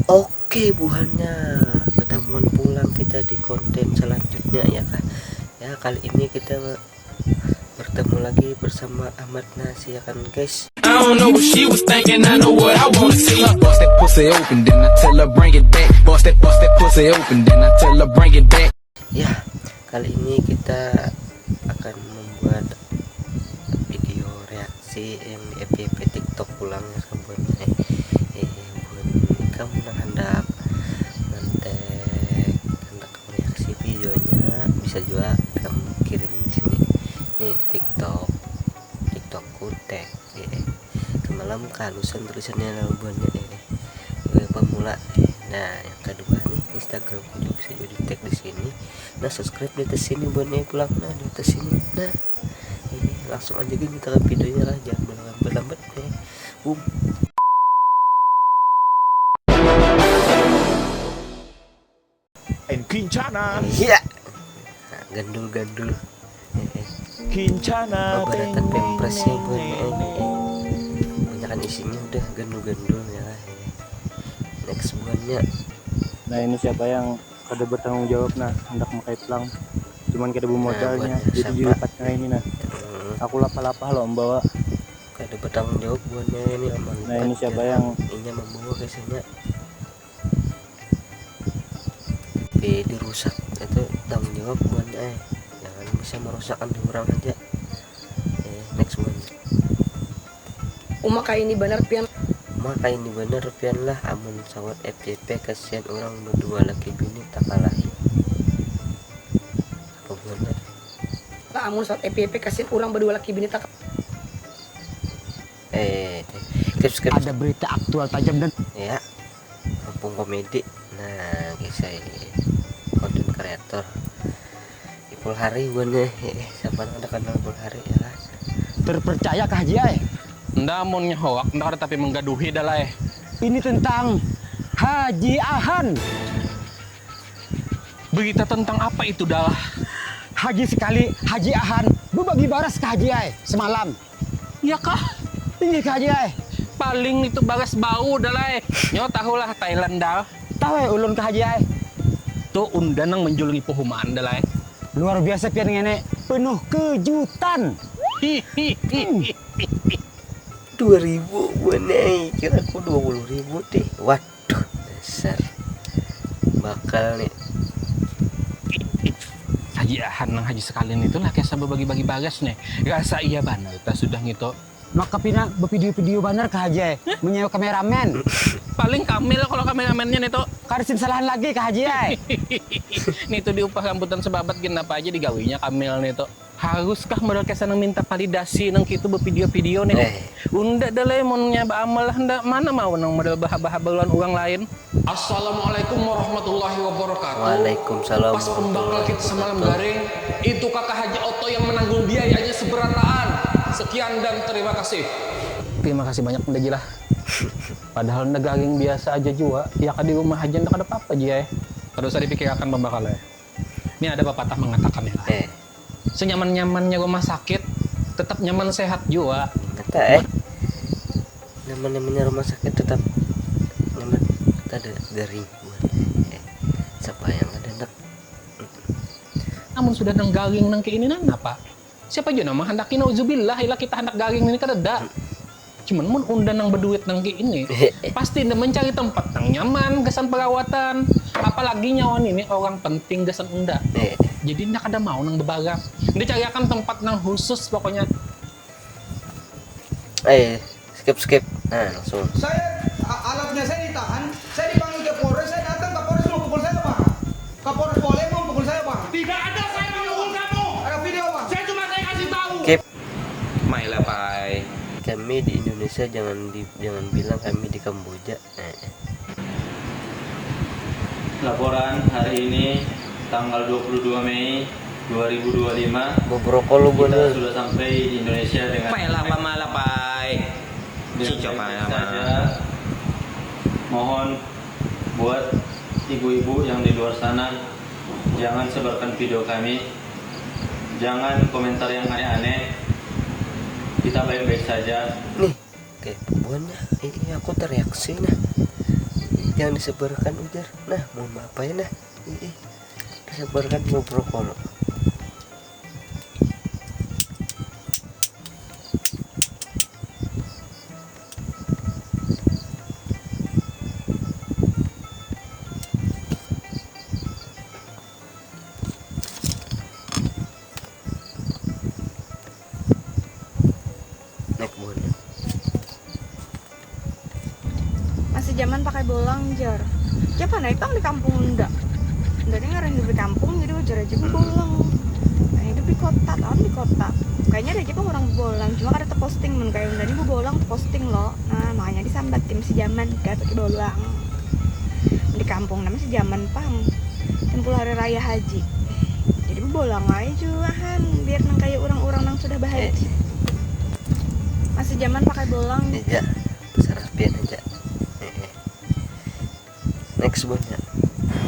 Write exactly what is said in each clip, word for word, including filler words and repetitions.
Oke, buhannya, ketamuan pulang kita di konten selanjutnya, ya kah? Ya, kali ini kita bertemu lagi bersama Ahmad Nasi, ya kan, guys? I don't know what she was thinking, I know what I wanna see. Bust that pussy open, then I tell her bring it back. Bust that, bust that pussy open, then I tell her bring it back. Ya, kali ini kita akan membuat video reaksi yang di F Y P TikTok pulang, ya kan, buhan, eh, eh, buhan ikam nang handak ngantek, handak reaksi videonya, bisa juga kamu kirim di sini. Nih, di TikTok, TikTokku tag, eh, semalam kahalusan tulisannya lawan buhannya, eh, eh, pemula. Nah, yang kedua nih, Instagramku juga bisa jadi tag di sini. Nah, subscribe di atas sini, buhannya, pulang. Nah, di atas sini. Nah, ini langsung aja gini kita ke videonya lah, jangan berlambat-lambat, eh. Boom. And Kincana. Iya. Nah, gandul-gandul. Eh, eh. Kincana. Pemberatan pempresnya, buhan, eh, eh. Banyakan isinya udah gandul-gandul, ya lah, eh. Next buhannya. Nah, ini siapa yang kada bertanggung jawab, nah, hendak makai pelang, cuman kada bemodalnya, nah, buhannya jadi siapa? Dilipat kayak ini, nah. Hmm. Aku lapah-lapah loh membawa. Kada bertanggung jawab buhannya ini, aman. Nah, ini siapa yang inya membawa biasanya. Tapi dirusak itu tanggung jawab buhannya, eh. Jangan bisa merusakkan di orang aja. Eh, next one. Uma kaini banar pian. Uma kaini banar pian lah, amun sawat F Y P kasian urang badua laki bini takalahi. Apa buhannya? Lah, amun sawat F Y P kasian urang badua laki bini tak. Eh, eh, skip, skip. Ada berita aktual tajam dan. Ya. Kampung komedi. Nah, kisah konten kreator Ipul Hari buhannya. Siapa nang kada kenal Ipul Hari, ya lah. Terpercaya kah Haji ai? Nda, amunnya hoak nda kada tapi menggaduhi dah lah, eh. Ini tentang Haji Ahan. Berita tentang apa itu, Dal? Haji sekali, Haji Ahan bebagi baras ke Haji ai semalam. Iya kah? Iya kah, Haji ai? Paling itu baras bau, Dal ai. Nyo tahulah Thailand, Dal. Tahu ai ulun kah, Haji ai? Tu unda nang menjulungi puhumaan, Dal ai. Luar biasa pian ngene, penuh kejutan. Hihihi. Dua ribu buhannya, kira aku dua puluh ribu deh. Waduh, dasar bakal nih. Haji Ahan nang Haji sekalian itu lah kisah bebagi-bagi bagas nih. Rasa iya banar ta sudah ngitu. Maka pina bepidio-pidio banar kah Haji ai? Menyewa kameramen. Paling Kamil, kalau kameramennya nih tuh. Kada sing salahan lagi kah Haji ai? Nih tuh diupah rambutan sebabat gin apa aja digawinya Kamil nih tuh. Haruskah model kaya nang minta validasi nang kitu bepidio-pidio nih? Eh. Unda dah leh, munnya baamal lah ndak, mana mau nang model bahaba-haba lawan urang lain. Assalamualaikum warahmatullahi wabarakatuh. Waalaikumsalam. Pas pembakal kita semalam garing, itu kakak Haji Oto yang menanggung biayanya seberataan. Sekian dan terima kasih. Terima kasih banyak Unda Jilah. Padahal Unda garing biasa aja jua. Ya ka di rumah aja Unda kada apa-apa Ji ai. Kada usah dipikirakan pembakal ai. Ini ada pepatah mengatakan ya lah. Eh. Senyaman-nyamannya rumah sakit, tetap nyaman sehat jua. Kata eh. Nyaman-nyamannya rumah sakit tetap nyaman. Kada garing. Eh. Siapa yang ada nak? Amun sudah nang garing nang kaya ini nang napa? Siapa jua nang mahandaki, nauzubillah, ilah kita handak garing ini kadada. Cuman mun unda nang beduit nang kaya ini, pasti unda mencari tempat nang nyaman gasan perawatan. Apalagi nyawa nini orang penting gasan unda. Jadi unda kada mau nang bebarang. Unda cariakan tempat nang khusus pokoknya. Eh, skip, skip. Nah, langsung. Saya, a-, alatnya saya ditahan, saya dipanggil ke Polres, saya datang ke Polres, mau pukul saya, Bang. Ke Polres boleh mau pukul saya, Bang. Tidak ada saya memukul kamu. Ada video, Bang. Saya cuma saya kasih tahu. Skip. Mailah, Pai. Kami di Indonesia, jangan di, jangan bilang kami di Kamboja. Eh. Laporan hari ini, tanggal dua puluh dua Mei dua ribu dua puluh lima. Beberokol lu, kita bener. Sudah sampai di Indonesia dengan. Pai lah, pamala, Pai. Dengan baik-baik saja. Mohon buat ibu-ibu yang di luar sana, jangan sebarkan video kami. Jangan komentar yang aneh-aneh. Kita baik-baik saja. Nih. Oke, buhannya, ini aku tereaksi nah. Jangan disebarkan, ujar. Nah, mohon maaf ya, nah. Ih, ih. Disebarkan mau prokol. Naik bola. Masih zaman pakai bolang, jar. Siapa naik bang di kampung unda? Unda ni ngaran hidup di kampung, jadi wajar aja bolang. Nah, hidup di kota, tahun di kota. Kayaknya ada aja bang orang bolang, cuma kada terposting mun kayak unda ni bolang terposting lo. Nah, makanya disambat tim si zaman kayak pakai bolang. Di kampung nama si zaman pang. Tempul hari raya haji. Jadi bolang aja juahan biar nang kayak orang-orang nang sudah bahaji. Masih zaman pakai bolang. Iya, besar pian aja. Eh, eh. Next buhannya.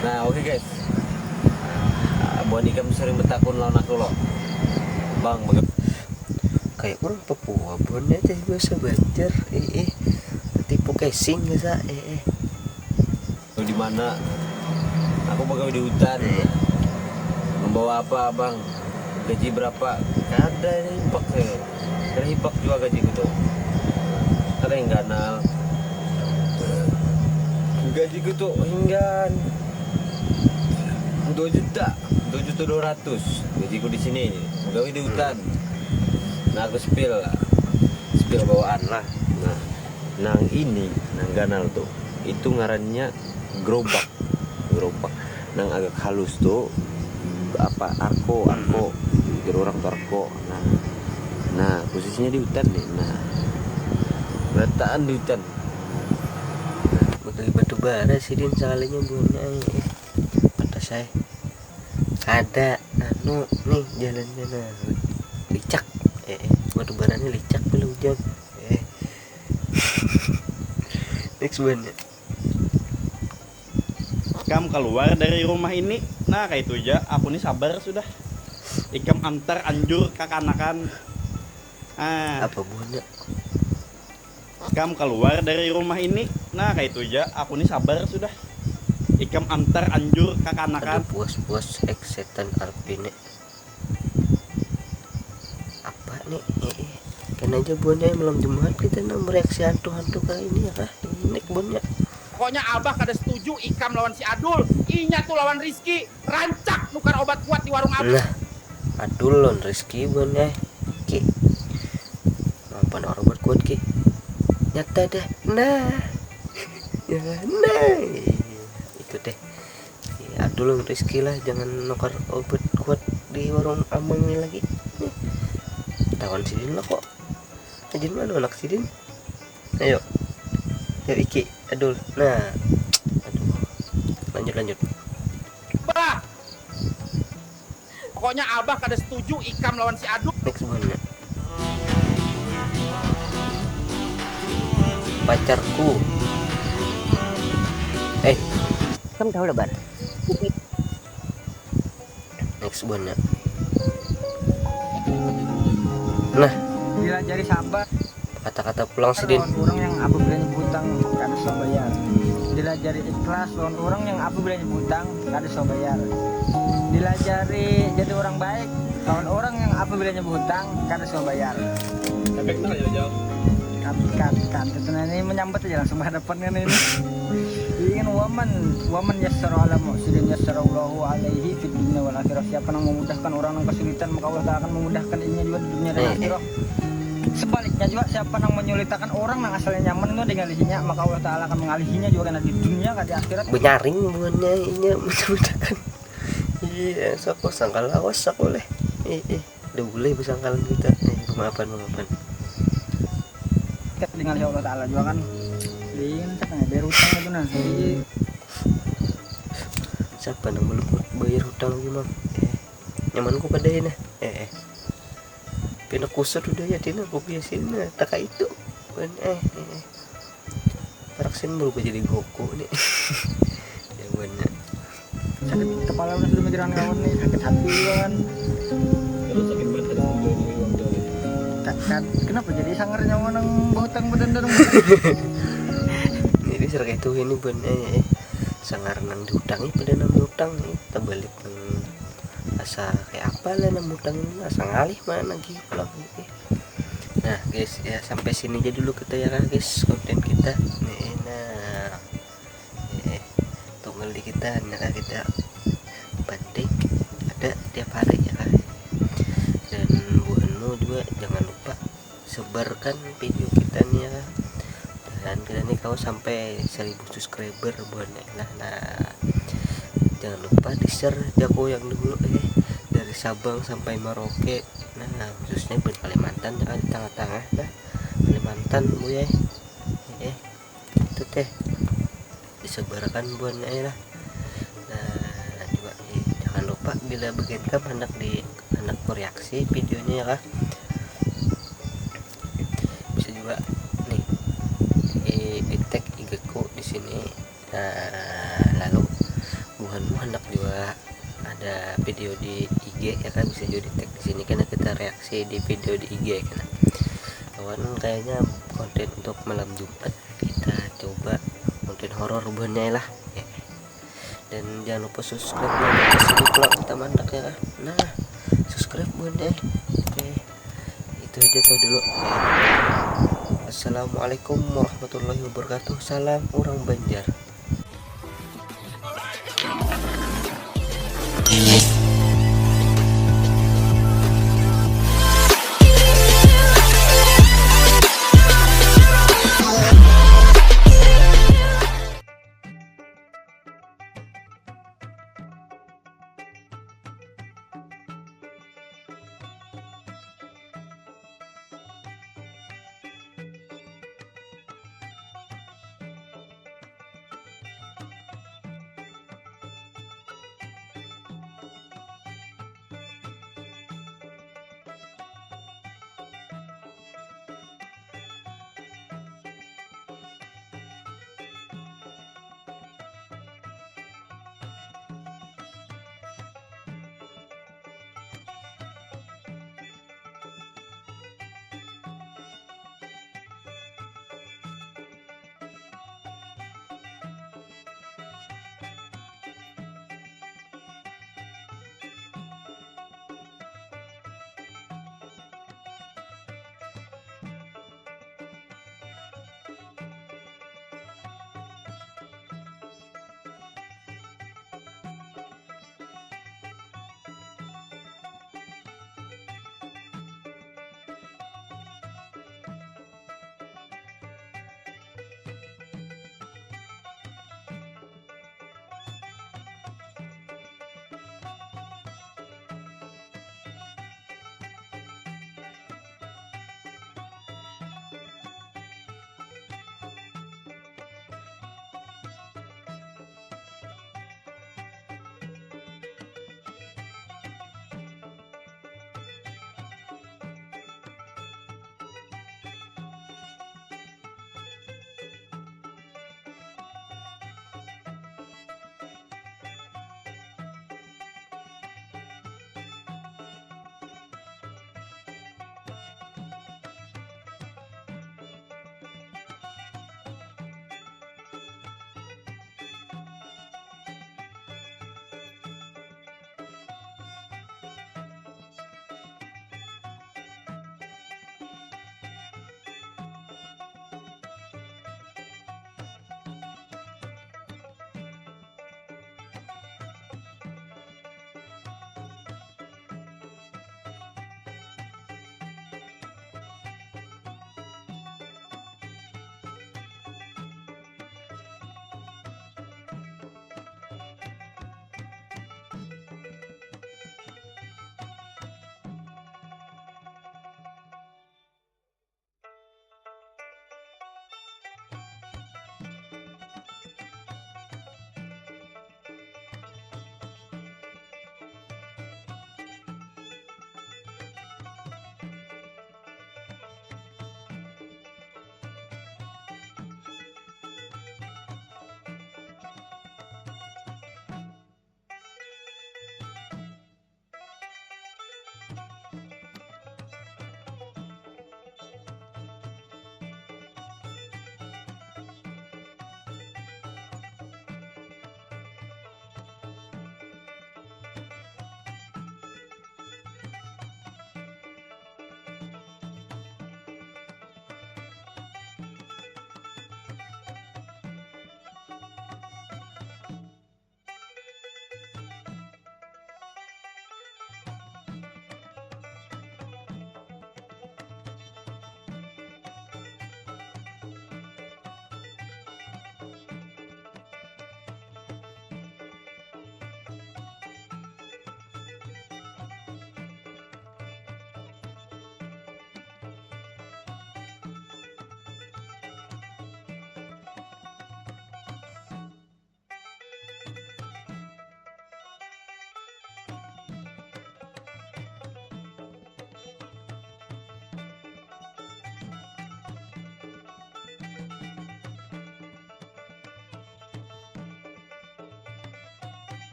Nah, oke guys. Ah, buhan ikam sering betakun lawan aku lo. Bang, baga- Kayak orang Papua buhannya teh biasa banjar. Eh, eh. Tipu casing biasa. Eh, eh. Di mana? Aku bagawe di hutan. Eh. Membawa apa, Bang? Gaji berapa? Kada ada hibak saya. Kada hibak jua gajiku tuh. Kada yang ganal. Gajiku tuh hinggan dua juta, dua juta dua ratus. Gajiku di sini ini. Gawe di hutan. Nah, aku spill lah. Spill bawaan lah. Nah, nang ini, nang ganal tuh. Itu ngarannya gerobak. Gerobak. Nang agak halus tuh apa, arko, arko. Jar orang tuh arko. Nah. Nah, posisinya di hutan nih. Nah. Rataan di hutan. Bagawi batu bara sidin sakalinya buhannya, eh. Pantas saya. Kada anu nih jalannya, nah. Licak. Eh, eh. Batu baranya licak bila hujan. Eh. Next buhannya. Ikam keluar dari rumah ini. Nah, kayak itu aja. Aku nih sabar sudah. Ikam antar anjur kakanakan. Ah, Apa buhannya? Ikam keluar dari rumah ini. Nah, kayak itu aja. Aku nih sabar sudah. Ikam antar anjur Aduh, kakanakan. Puas-puas, eh, setan arep ini. Apa nih? Eh, eh. Kan aja buhannya malam Jumat kita nang mereaksi hantu-hantu kayak ini ya kah? Ini buhannya. Pokoknya abah kada setuju ikam lawan si Adul. Inya tuh lawan Rizky. Rancak nukar obat kuat di warung abah. Nah, Adul lawan Rizky buhannya. Ki. Apa nukar obat kuat, Ki? Nyata dah. Nah. Ya, nah. Itu deh. Si Adul lawan Rizky lah, jangan nukar obat kuat di warung Amang ini lagi. Nih. Tawan sidin lah kok. Ajin mana anak sidin? Ayo. Yuk, Iki, Adul. Nah. Aduh. Lanjut, lanjut. Bah, pokoknya abah kada setuju ikam lawan si Adul. Next buhannya. Pacarku. Eh, Kam tahu lebar. Next buhannya. Nah, Dilajari sabar kata-kata pulang sidin. Lawan orang yang apabila nyebutang kada suah bayar. Dilajari ikhlas lawan orang yang apabila nyebutang kada suah bayar. Dilajari jadi orang baik lawan orang yang apabila nyebutang kada suah bayar. Efeknya aja jauh. Kan kan kan itu, nah, ini menyambat aja langsung berhadapan kan ini. Ingin waman waman yassara ala mu'sirin yassarallahu alaihi fid dunya wal akhirah. Siapa yang memudahkan orang yang kesulitan, maka Allah Ta'ala akan memudahkan inya juga di dunia dan Eh, eh. akhirat. Sebaliknya juga, siapa yang menyulitakan orang yang asalnya nyaman itu dengan ngalihinya, maka Allah Ta'ala akan mengalihinya juga kena di dunia kah di akhirat. Benyaring buhannya ini menyebutkan. Iya, sapa sangkal lawas aku leh. Eh, eh, udah boleh bersangkalan kita. Eh, maafan, maafan. Dengan Allah Ta'ala juga kan. Ingin caknya bayar utang itu nah. Jadi Siapa nang meluput bayar hutang lagi, Mang? Eh, nyamanku kada ini. Eh, eh. Pina kusut udah ya, Dina, aku biasin, nah, tak kayak itu. Kan, eh, eh, eh. Parak sin berubah jadi Goku nih. Ya, buhannya. Sakit kepala udah sudah mikiran kawan nih, sakit hati juga kan. Terus sakit banget ada sebelum uang dari. Ka- ka- Kenapa jadi sangar nyawa nang berhutang badan dan Jadi Serkah itu ini buhannya eh, sangar nang diutangi pada nang diutang eh, terbalik nang asa kayak apa lah nang utang ini asa ngalih mana lagi pulang eh. Nah guys ya, sampai sini aja dulu kita ya kan guys, konten kita nih. Nah eh, tunggal di kita nih kan kita penting ada tiap hari ya kan. Dan buhanmu juga jangan lupa sebarkan video kita nih ya. Dan kita nih kalau sampai seribu subscriber buhannya lah. Nah jangan lupa di share jago yang dulu eh, dari Sabang sampai Merauke. Nah khususnya buat Kalimantan ya kan, di tengah-tengah nah Kalimantan bu ya eh itu teh disebarkan buhannya lah. Nah juga eh, jangan lupa bila bagian kam hendak di hendak ku reaksi videonya ya kah, bisa juga nih di, di tag I G ku di sini. Nah lalu buhanmu hendak juga ada video di I G ya kan, bisa juga di tag di sini karena kita reaksi di video di I G ya kan. Kawan kayaknya konten untuk malam Jumat kita coba konten horor buhannya lah. Dan jangan lupa subscribe dan kasih pula kita mandak ya kan. Nah subscribe buhannya. Oke itu aja tuh dulu. Assalamualaikum warahmatullahi wabarakatuh, salam orang Banjar.